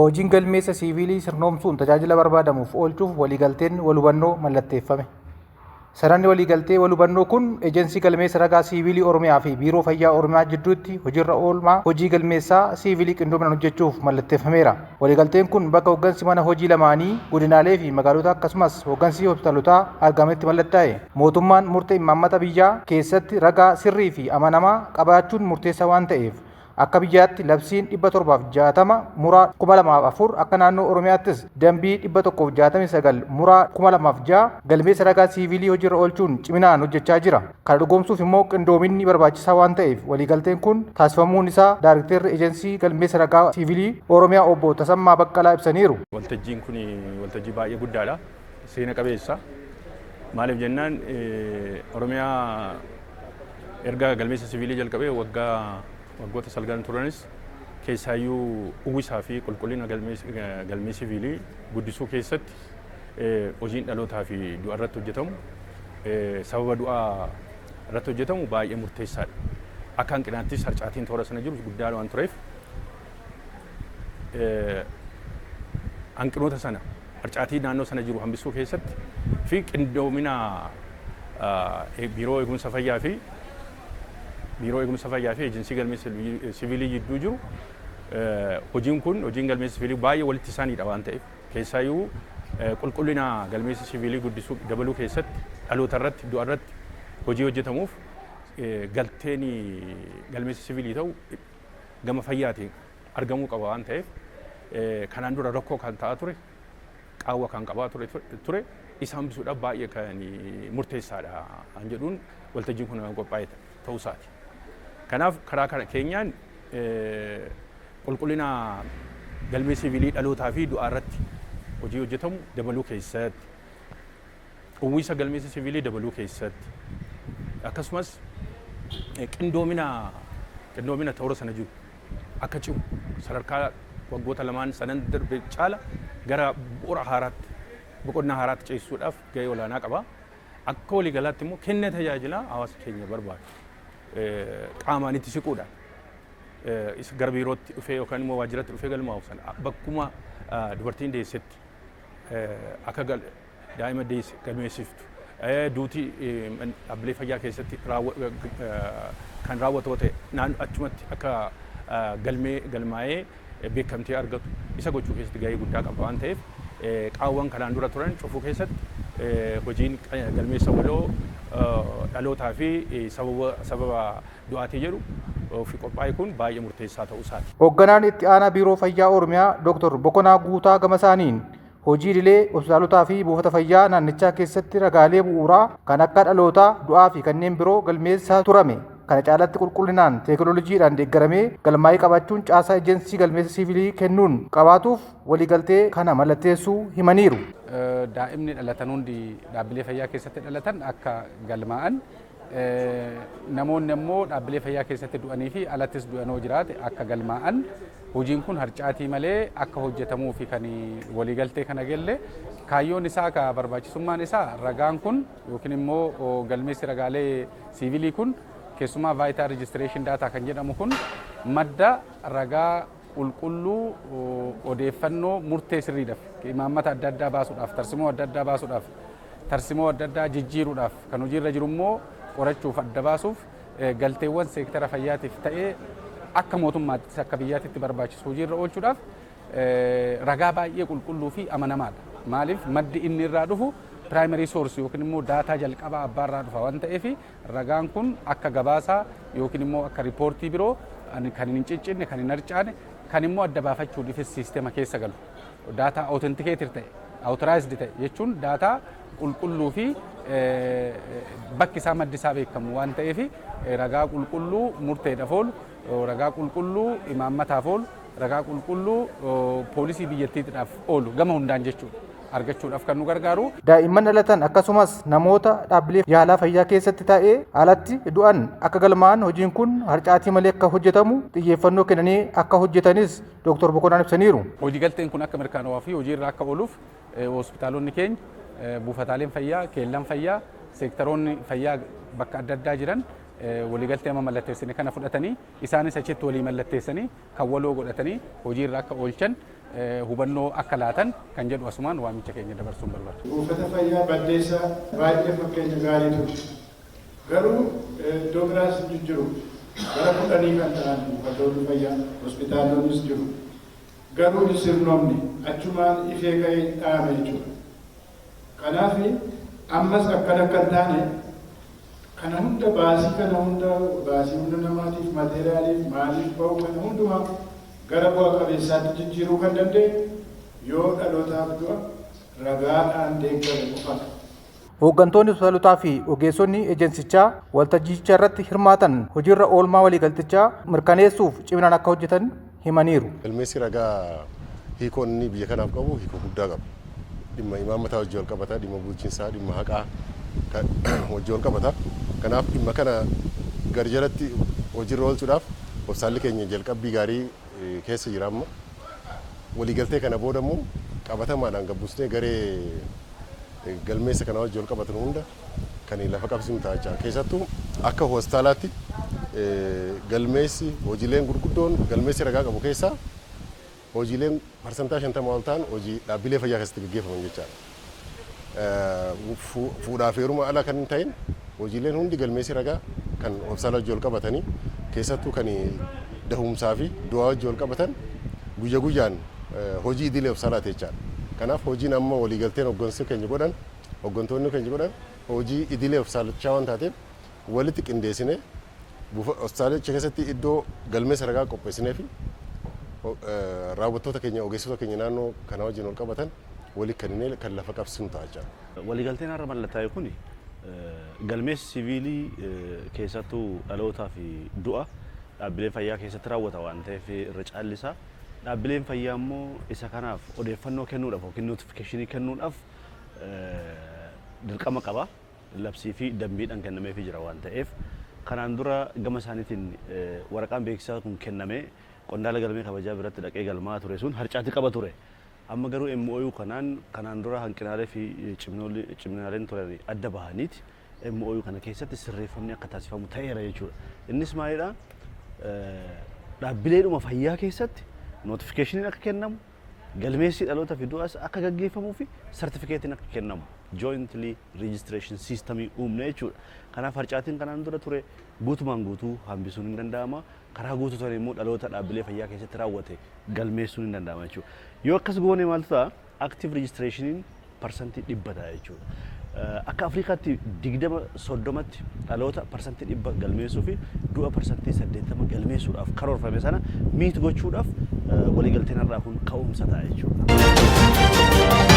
Hojiin galmeessa siiviilii sirnoomsuun tajaajila barbaadamuuf oolchuuf waliigalteen wal hubannoo mallatteeffame. Sanadni waliigaltee wal hubannoo kun Ejensii Galmeessa Ragaa Siiviilii Oromiyaa fi Biiroo Fayyaa Oromiyaa jidduutti hojiirra oolmaa hojii galmeessaa siiviilii qindoominaan hojjechuuf mallatteeffameera. Waliigalteen kun bakka hoggansi mana hojii lamaanii, godinaalee fi magaalota akkasumas hoggansi hospitaalotaa argamanitti mallattaa'e. Mootummaan murtee imaammata biyyaa keessatti ragaa sirrii fi amanamaa qabaachuun murteessaa waan ta'eef akka biyyaatti labsiin 760 muraa 2004, akka naannoo Oromiyaattis dambii 169 muraa 2006 galmeessa ragaa siiviilii hojiirra oolchuun ciminaan hojjechaa jira. Kana dhugoomsuuf immoo qindoominni barbaachisaa waan ta'eef waliigalteen kun taasifamuun isaa Daarekteerri Ejensii Galmeessa Ragaa Siiviilii Oromiyaa Obbo Tasammaa Baqqalaa ibsaniiru. Waltajjiin kun waltajjii baay'ee guddaadha. Seena qabeessa. Maaliif jennaan, Oromiyaa erga galmeessa siviilii jalqabee waggaa waggoota salgan turanis keessaayyuu uwwisaa fi qulqullina galmee siviilii guddisuu keessatti hojiin dhalootaa fi du'a irratti hojjetamu, sababa du'aa irratti hojjetamu baay'ee murteessaadha. Akka hanqinaattis harcaatiin toora sana jiru guddaa waan tureef, hanqinoota sana, harcaatii naannoo sana jiru hambisuu keessatti fi qindoomina biiroo eegumsa fayyaa fi ejensii galmeessa siviilii jidduu jiru, hojiin kun, hojiin galmeessa siviilii baay'ee walitti isaaniidha waan ta'eef, keessaayyuu qulqullina galmeessa siviilii guddisuu dabaluu keessatti dhaloota irratti, du'a irratti hojii hojjetamuuf galteen galmeessa siviilii ta'u gama fayyaatiin argamuu qaba waan ta'eef, kanaan dura rakkoo kan ta'aa ture, qaawwa kan qabaa ture isa hambisuudhaaf baay'ee kan murteessaadha an jedhuun waltajjiin kun kan qophaa'e ta'uu isaati. Kanaaf karaa kana keenyaan qulqullina galmee siviilii dhalootaa fi du'aa irratti hojii hojjetamu dabaluu keessatti, uwwisa galmeessa siviilii dabaluu keessatti, akkasumas qindoomina toora sana jiru akka cimu, sadarkaa waggoota lamaan sanan darbe caala gara bu'uura haaraatti, boqonnaa haaraatti ceesisuudhaaf gahee olaanaa qaba. Akka waliigalaatti immoo kenna tajaajilaa hawaasa keenya barbaadu qaamaan itti siquudhaan, gara biirootti dhufee yookaan immoo waajjiratti dhufee galmaa'u sana bakkuma dubartiin deessetti akka daa'ima deesse galmeessiftu, duutii dhaabbilee fayyaa keessatti kan raawwatu ta'e naannoo achumatti akka galmee galmaa'ee beekamtii argatu isa gochuu keessatti gahee guddaa qaba waan ta'eef, qaawwan kanaan dura turan cufuu keessatti hojiin galmeessa waloo dhalootaa fi sababa du'aatii jedhu ofii qophaa'e kun baay'ee murteessaa ta'uu isaati. Hoogganaan itti aanaa Biiroo Fayyaa Oromiyaa Dr. Bokonaa Guutaa gama isaaniin, hojii idilee hospitaalotaa fi buufata fayyaa naannichaa keessatti ragaalee bu'uuraa kan akka dhalootaa, du'aa fi kanneen biroo galmeessaa turame kana caalatti qulqullinaan teekinooloojiidhaan deeggaramee galmaa'ee qabaachuun caasaa ejensii galmeessa siivilii kennuun qabaatuuf waliigaltee kana mallatteessuu himaniiru. Daa'imni dhalatan hundi dhaabbilee fayyaa keessatti dhalatan akka galmaa'an, namoonni ammoo dhaabbilee fayyaa keessatti du'anii fi alattis du'anoo jiraate akka galmaa'an, hojiin kun harcaatii malee akka hojjetamuu fi kan waliigaltee kana galle. Kaayyoon isaa ka barbaachisummaan isaa, ragaan kun yookiin immoo galmeessi ragaalee siivilii kun, keessumaa vital registration data kan jedhamu kun, madda ragaa qulqulluu odeeffannoo murtee sirriidhaaf, imaammata adda addaa baasuudhaaf, tarsimoo adda addaa baasuudhaaf, tarsimoo adda addaa jijjiiruudhaaf, kan hojiirra jiru immoo qorachuuf, adda baasuuf, galteewwan seektara fayyaatiif ta'ee akka mootummaattis akka biyyaatitti barbaachisu hojiirra oolchuudhaaf ragaa baay'ee qulqulluu fi amanamaadha. Maaliif, maddi inni irraa dhufu primary source yookiin immoo daataa jalqabaa abbaarraa dhufa waan ta'eef, ragaan kun akka gabaasaa yookiin immoo akka riipoortii biroo kan hin ciccinne, kan hin harcaane, kan immoo adda baafachuudhaafis siistema keessa galu. Daataa authenticated ta'e, authorized ta'e jechuun daataa qulqulluu fi bakki isaa, maddi isaa beekamu waan ta'eef, ragaa qulqulluu murteedhaaf oolu, ragaa qulqulluu imaammataaf oolu, ragaa qulqulluu poolisii biyyattiidhaaf oolu gama hundaan jechuudha argachuudhaaf kan nu gargaaru. Daa'imman dhalatan akkasumas namoota dhaabbilee yaalaa fayyaa keessatti ta'ee alatti du'an akka galmaa'an hojiin kun harcaatii malee akka hojjetamu xiyyeeffannoo kennanii akka hojjetanis Dr. Boqonnaan ibsaniiru. Hojii galteen kun akka mirkanaa'uu fi hojiirra akka ooluuf hospitaalonni keenya, buufataaleen fayyaa, keellan fayyaa, seektaroonni fayyaa bakka adda addaa jiran waliigaltee amma mallatteessine kana fudhatanii, isaanis achitti walii mallatteessanii kan waloo godhatanii hojiirra akka oolchan hubannoo akka laatan kan jedhu asumaan waamicha keenya dabarsuun barbaada. Buufata fayyaa Baddeessaa baay'ee fakkeenya gaarii ture. Garuu iddoo biraas jiru, gara 10 kan ta'an buufatoonni fayyaa, hospitaalonnis jiru. Garuu hin sirnoomne, achumaan ifee ka'ee dhaame jechuudha. Kanaaf ammas akkana akka hin taane, kana hunda baasii, kana hunda baasii humna namaatiif, materialiif, maaliif ba'u, kana hundumaa gara bu'a qabeessaatti jijjiiruu kan danda'e yoo dhalootaaf du'a ragaadhaan deeggarame qofadha. Hooggantoonni hospitaalotaa fi ogeessonni ejensichaa waltajjicha irratti hirmaatan hojiirra oolmaa waliigaltichaa mirkaneessuuf ciminaan akka hojjetan himaniiru. Galmeessi ragaa hiikoon inni biyya kanaaf qabu hiikoo guddaa qaba. Dhimma imaammataa wajjin wal qabata, dhimma bulchiinsaa, dhimma haqaa wajjin wal qabata. Kanaaf dhimma kana gar jalatti hojiirra oolchuudhaaf hospitaalli keenya jalqabbii gaarii keessa jira amma. Waliigaltee kana booda immoo qabatamaadhaan gabbisnee garee galmeessa kana wajjin wal qabatan hunda kan lafa qabsiifnu ta'a jechuudha. Keessattuu akka hospitaalaatti galmeessi hojiileen gurguddoon galmeessi ragaa qabu keessaa hojiileen 50% ol ta'an hojii dhaabbilee fayyaa keessatti gaggeeffaman jechaadha. Fuudhaa fi heeruma ala kan hin ta'in hojiileen hundi galmeessi ragaa kan hospitaala wajjin wal qabatanii, keessattuu kan dahumsaa fi du'aa wajjin wal qabatan, guyya guyyaan hojii idilee hospitaalaati jechaadha. Kanaaf hojiin amma waliigalteen hooggansi keenya godhan, hooggantoonni keenya godhan, hojii idilee hospitaalichaa waan taateef walitti qindeessinee hospitaalicha keessatti iddoo galmeessa ragaa qopheessinee fi raawwattoota keenya, ogeessota keenya naannoo kana wajjin wal qabatan walii kenninee kan lafa qabsiisnu ta'a jechaadha. Waliigalteen har'a mallattaa'e kun galmeessi siviilii keessattuu dhalootaa fi du'a dhaabbilee fayyaa keessatti raawwata waan ta'eef, irra caallisaa dhaabbileen fayyaa immoo isa kanaaf odeeffannoo kennuudhaaf yookiin notification kennuudhaaf dirqama qaba. Labsii fi dambiidhaan kennameefii jira waan ta'eef, kanaan dura gama isaaniitiin waraqaan beeksisaa kun kennamee qondaala galmee kabajaa biratti dhaqee galmaa ture sun harcaatii qaba ture. Amma garuu MOU kanaan kanaan dura hanqinaalee fi ciminaaleen turan adda bahaniiti MOU kana keessatti sirreeffamni akka taasifamu ta'eera jechuudha. Innis maalidhaa? Dhaabbileedhuma fayyaa keessatti notificationiin akka kennamu, galmeessi dhaloota fi du'as akka gaggeeffamuu fi sartifikeetiin akka kennamu jointly registration systemii uumne jechuudha. Kanaaf harcaatiin kanaan dura ture guutumaan guutuu hambisuun hin danda'ama. Karaa guutuu ta'an immoo dhaloota dhaabbilee fayyaa keessatti raawwate galmeessuun hin danda'ama jechuudha. Yoo akkas goone maaltu ta'a? Active registrationiin 100% ta'a jechuudha. Akka Afrikaatti 2030tti dhaloota 100% galmeessuu fi du'a 80% galmeessuudhaaf karoorfame sana meet gochuudhaaf waliigalteen har'aa kun ka'umsa ta'a jechuudha.